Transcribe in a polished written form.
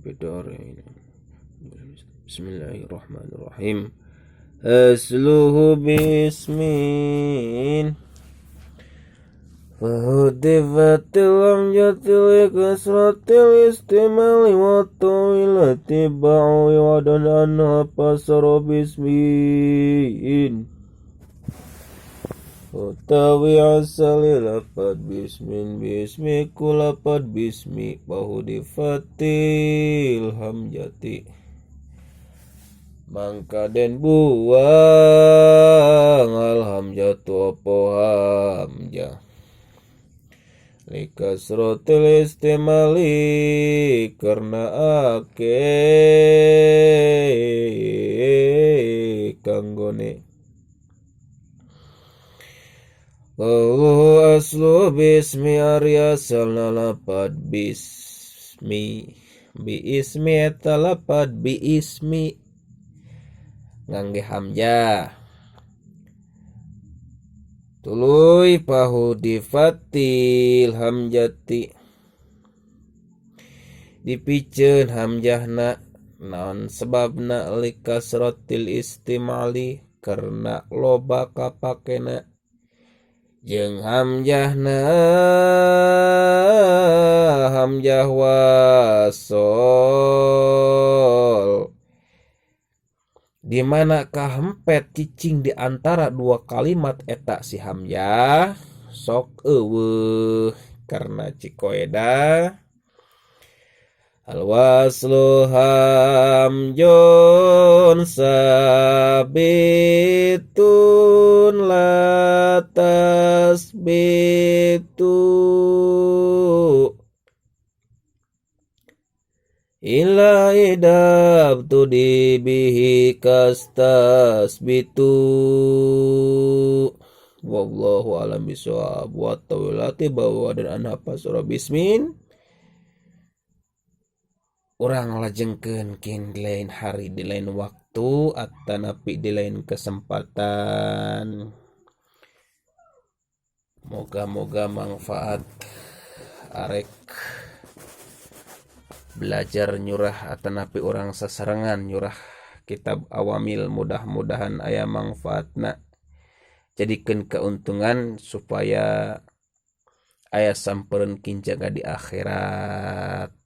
Bidar. Bismillahirrahmanirrahim. Asluhu bismin fahudifatil hamzatil kasratil istimali wa tawilati ba'u wa dan anha pasara bismin utawi asali lapad bismin bismi kulapad bismi fahudifatil hamzati mangka den buang alhamzatu apa hamzah likasrotil istimali karena ake kanggone Qawluhu aslu bismi ari asalna lapad bismi bi ismi eta lapad bi ismi ngangge hamzah tuluy pahudifatil hamzati dipiceun hamzahna naon sebabna likasratil istimali karena loba kapakena jeung hamzahna hamzah wasol di mana kahempet cicing di antara dua kalimat eta si hamzah sok eueuh karena cikoeda al waslu hamjun sabitun la tasbitu illa idab tudi bihi kastasbitu wallahu alam bisawab wa tawilati bawa dan anha pasura bismin urang lajengkeun kin di lain hari di lain waktu atanapi di lain kesempatan. Moga-moga manfaat arek belajar nyurah atanapi urang sasarengan nyurah kitab awamil mudah-mudahan aya manfaatna jadikeun keuntungan supaya aya sampereun kinjaga di akhirat.